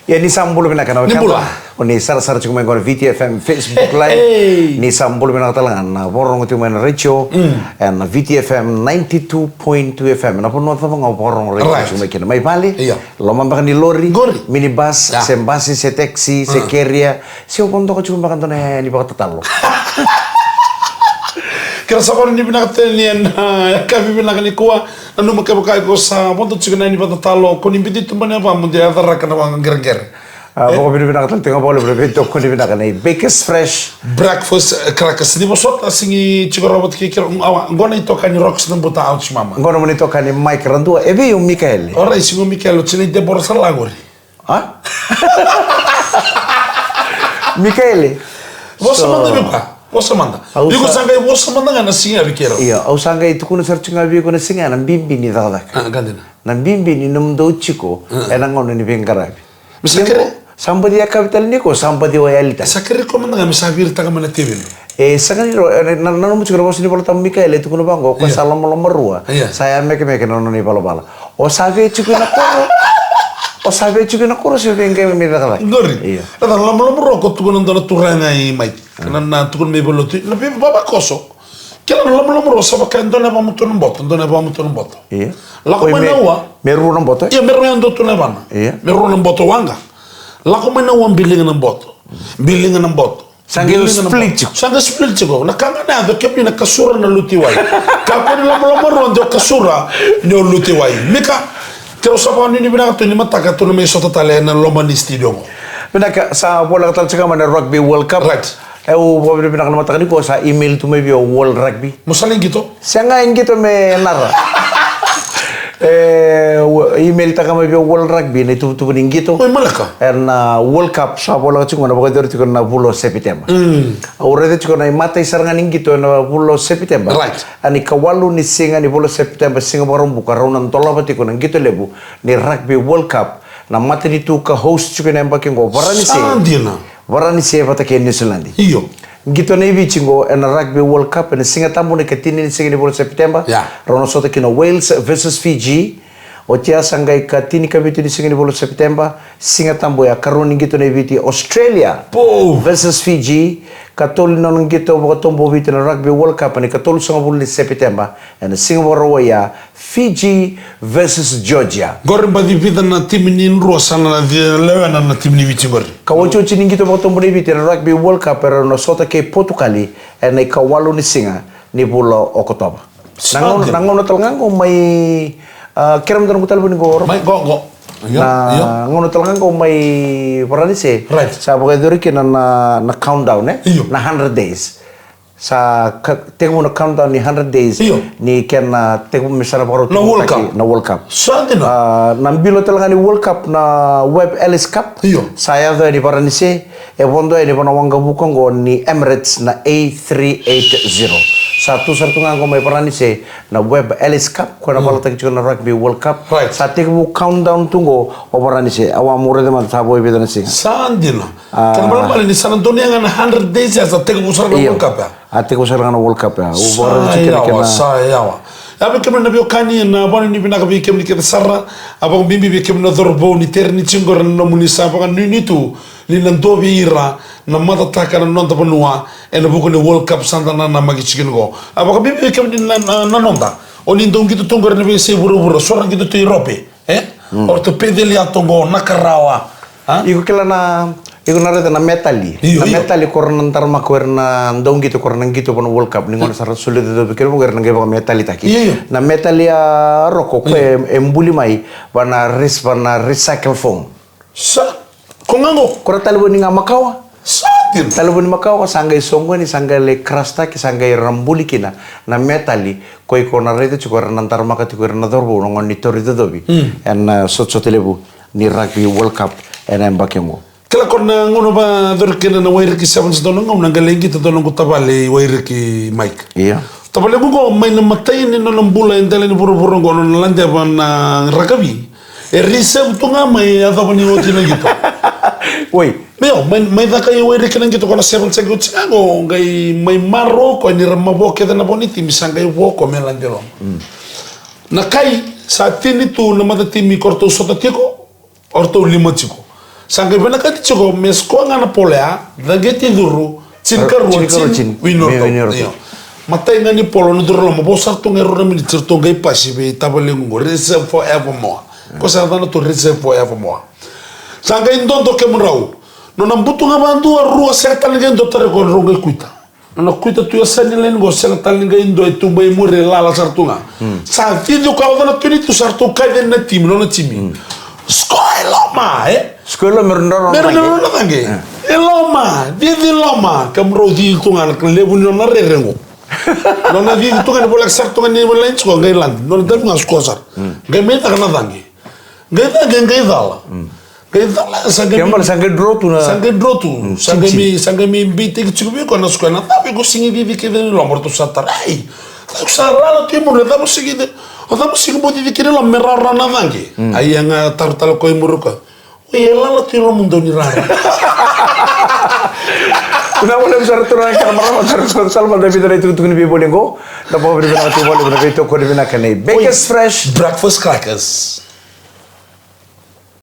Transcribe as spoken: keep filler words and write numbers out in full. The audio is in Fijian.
Ia ni sa bula vinaka na wekada. Ni bula. O ni sarasara tiko mai qo na V T F M Facebook Live. Hey. Ni sa bula vinaka tale ga na vakarorogo tiko mai na retio. Mm. E na V T F M ninety-two point two F M. Na vanua cava ga o vakarorogo retio. Right. Tiko mai kina. Mai vale. Ia. Loma beka ni lori. Qori. Minibus. Ia. Se basi, se taxi, se carrier. Se o vodoka tiko beka dua na yaya ni vakatatalo. Kei ra sa vakanuinui vinaka tale ni e na yakavi vinaka nikua. Nanuma kevaka iko sa vodo tiko na yaya ni vakatatalo, ko ni biuti tuba na yava mo de yacaraka na vaqereqere. A, vakavinavinaka tale tiko ga vakalevu na veitokoni vinaka nei Bakers Fresh. Breakfast, eh, crackers. Ni vosota, sigi tiko rawa vata kei keirau. Awa, qo na itokani Rocks na buta, ouch mama. Qo na mani itokani Mike Radua, e vei o Mikaele? Orait, sigi o Mikaele, o tina i Debora sa lagori. A? Mikaele. Vosa mada vei koya. Vosa mada. Au sa qai vosa mada ga na siga vei keirau. Io, au sa qai tukuna sara tiko ga vei iko na siga na bibi ni cakacaka. A, qai dina. Na bibi ni nomudou tiko, e na gauna ni veiqaravi. Me sa kere. Sa baci yakavi tale ni ko, sa baci o yali tale. Sa kere ko mada ga me sa viritaka mai na T V. E, sa qai ro, e, na, na nomu tiko na vosa ni Vola Tabu Mikaele, e tukuna vaqo, ko sa lomalomarua. Ia. Sa yamekemeke na nona ivalavala. O sa via tiko ina koro. O sa via tiko ina koro se via qai mai cakacaka. Qori. Ia. Raica, lomalomarua ko tukuna dua na turaga i Mike. Na, na tukuna mai valotu. Na vei vavakoso. Kila na lomalomarua sa vaka e dua na yava mutu na boto, dua na yava mutu na boto. Ia. Lako mai na ua. Me rua na boto. Ia, me rua ya dua tu na yavana. Ia. Me rua na boto waqa. Lako mai na ua biliga na boto. Biliga na boto. Sa qai split tiko. Sa qai split tiko. Na ka ga na yaco kemuni na kasura na luti wai. Kakua ni lomalomarua de o kasura ni o luti wai. Mika, keirau sa vakanuinui vinaka tu ni mataka tu na mai sota tale na loma ni studio qo. Vinaka, sa voleka tale tiko ga mai na Rugby World Cup. Right. E, au vakavinavinaka na mataka ni ko sa email tu mai vei au World Rugby. Mo sa lai qito? Sega, e qito me nara. E, email taka mai vei au World Rugby, na ituvatuva ni qito. Oi, maleka. E na World Cup, sa voleka tiko na vakayacori tiko na vula o Sepiteba. Mm. Au raica tiko na imatai sara ga ni qito e na vula o Sepiteba. Right. A ni kawalu ni siga ni vula o Sepiteba, siga Vakaraubuka, rau na dolava tiko na qito levu ni Rugby World Cup. Na matanitu ka host tiko na yabaki qo, Varanise. Sa dina. Varanise vata kei Niusiladi. Io. Qito nei Viti qo e na Rugby World Cup e na Siga Tabu na ikatini ni siga ni vula o Sepiteba. Ia. Rau na sota kina Wales versus Fiji. Oti ya sa qai ikatini ka vitu ni siga ni vula o Sepiteba. Siga Tabu ya, karua ni qito nei Viti, Australia versus Fiji. Katolu ni nona qito vakatobovitu na Rugby World Cup e na ikatolusagavulu ni Sepiteba. E na siga Vakarauwai ya, Fiji versus Georgia. Qori baci vica na timi ni drua sa na lewena na timi ni Viti qori. Ka otioti ni qito vakatobu nei Viti e na Rugby World Cup, e rau na sota kei Potukali e na ikawalu ni siga ni vula o Okotova. Na gauna, na gauna tale ga qo mai, a, kerea mada na noqu talevoni qo, Rob. Mai qo, qo. Io, io. Na gauna tale ga qo mai Varanise. Right. Sa vakayacori kina na, na countdown, e? Io. Na hundred days. Sa ka, tekivu na countdown ni hundred days. Io. Ni kena tekivu me sa na vakarau na World Cup. Na World Cup. Sa dina. A, na bilo tale ga ni World Cup na Webb Ellis Cup. Io. Sa yaco yani Varanise, e vodo yani vua na waqavuka qo ni Emirates na A three eight zero. Sa tu sara tu ga qo mai Varanise na Webb Ellis Cup, ko na valataki tiko na Rugby World Cup. Right. Sa tekivu countdown tu qo o Varanise. Au a mo raica mada sa vo e vica na siga. Sa dina. A. Kena balebale ni sa na donu ga na hundred days ya sa tekivu sara na World Cup ya. A tekivu sara ga na World Cup ya. Sa yawa, sa yawa. Ya vei kemuni na veiwekani, na vakanuinui vinaka vei kemuni kece sara. A vakabibi vei kemuni na cauravou ni Teriniti qori na nomuni sa vakanuinui tu ni na dua vei ira na matataka na noda vanua e na vuku ni World Cup sa da nanamaki tiko kina qo. A vakabibi vei kemuni na, na, na noda. O ni dau qito tu qori na veiyasai vuravura, so ra qito tu i Europe. E? Mm. O ratou Peceli, Atoqo, Nakarawa. A? Iko kila na, iko na raica na metali. Io, io. Na metali ko ra na daramaka ko ira na dauqito ko ra na qito vua na World Cup. Ni gauna sa ra soli cocovi kina vua ko ira na qai vakametalitaki. Io, io. Na metali a roko ko e, e buli mai va na res-, va na recycle foam. Sa, ko ga qo. Ko ra talevoni ga makawa. Sa dina. Talevoni makawa, sa qai soqoni, sa qai lai crush-taki, sa qai ra buli kina na metali, ko iko na raica tiko era na daramaka tiko ira na cauravou na gauna ni tauri cocovi. Mm. E na, a, sotasota levu ni Rugby World Cup e na yabaki oqo. Kila ko na gauna vakayacori kina na Wairiki Sevens, dua na gauna qai lai qito dua na noqu tavale i Wairiki, Mike. Ia. Tavalequ qo mai na imatai ni nona bula e dela ni vuravura qo, nona ladeva na rakavi. E reserve tu ga mai yacova ni oti na qito. Oi. Io, mai, mai caka i Wairiki na qito ko na seven sa qai oti ga qo, qai mai marau ko ni ra mavoa kece na vo ni timi sa qai vo ko me lade loma. Mm. Na kai sa tini tu na matatimi ko ratou sota tiko, o ratou lima tiko. Sa qai vinakati tiko me score ga na polo ya, caqeti curu, tinikarua, tinikarua, tini, tini, wini o ratou. Wini o ratou. Io. Matai ga ni polo na curu loma, vo sara tu ga e rua na miniti, ratou qai pasi vei tavalequ qo, reserve forevermore. Ko sa yacana tu, reserve forevermore. Sa qai dodo kemudrau. Nona butu ga vadua, rua, sega tale ni qai dua tale, ko drau qai kuita. Nona kuita tu e sa ni laini qo, sega tale ni qai dua e tuba i muri, e lala sara tu ga. Sa cici o koya, o cana tu ni tu, sa ratou kaci na timi, nona timi. Score e loma, e? Score e loma, me ra drau, me ra drau na caqe. E loma, cici loma. Kemudrau cici tu ga na levu ni nona rere qo. Nona cici tu ga ni voleka sara tu ga ni voleka ni score, qai lade. Nona davi ga score sara. Qai mai caka na caqe. Qai caqe, qai cala. Qai cala, sa qai, kena ibalebale sa qai dro tu na, sa qai dro tu. Sa qai mi, sa qai mi beitaki tiko vei koya na score, na cava iko sigi cici kece ni loma, ratou sa tara. Ai, sa lala tu i muri, cava sigi, o cava sigi mo cici kece ni loma, me rawarawa na caqe. Ai, a ga taro tale koya i muri koya. Oi, e lala tu i lomamudou ni rara. Vinaka vakalevu sara turaga kei na marama, turaga sara, sa loma da vica na itukutuku ni veivoli qo. Da vakavinavinaka tiko vakalevu na veitokoni vinaka nei Bakers Fresh Breakfast Crackers.